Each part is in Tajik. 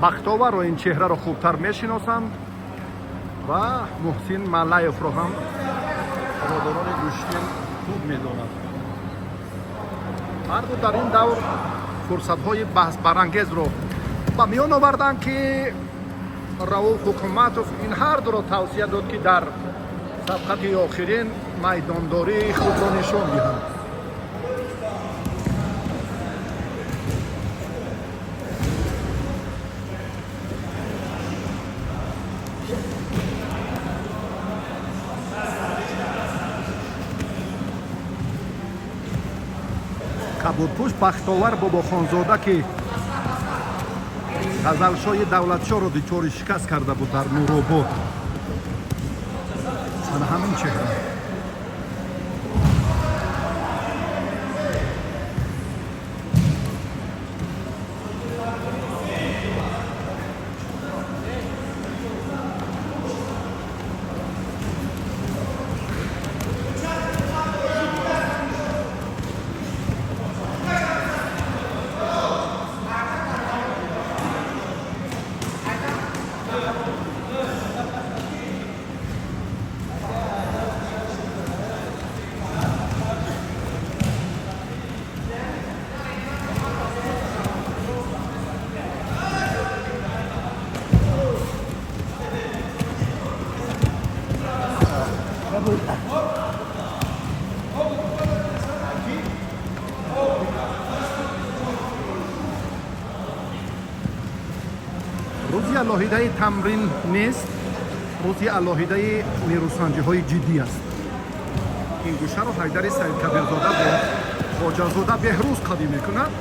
Бахтоварро, ин чеҳраро хубтар мешиносанд ва Муҳсин Малаевро ҳам ҳаводорони гӯштин хуб медонанд. Ҳарду дар ин давр фурсатҳои баҳсбарангезро ба миён оварданд, ки Рауф Ҳукуматов ин ҳардуро тавсия дод, ки дар сабқати охирин майдондории худро нишон диҳанд. Кабудпӯш Бахтовар Бобохонзода, ки Ғазалшоҳи Давлатшоҳро дучори шикаст карда буд дар Нуробод, ана ҳамин чеҳра. Рӯзи алоҳидаи тамрин нест, рӯзи алоҳидаи нерӯсанҷиҳои ҷиддӣ аст. Ин гӯшаро Ҳайдари Саидкабирзода бо Хоҷазода Беҳрӯз қавӣ мекунад.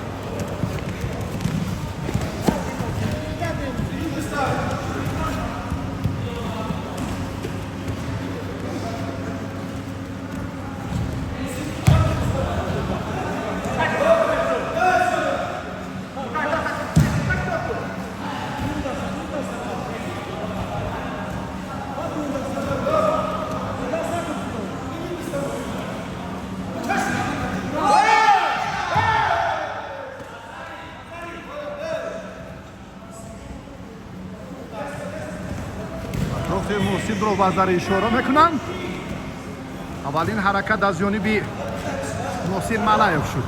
Атрофи Муҳсинро вазари ишора мекунанд. Аввалин ҳаракат аз ҷониби Муҳсин Малаев шуд.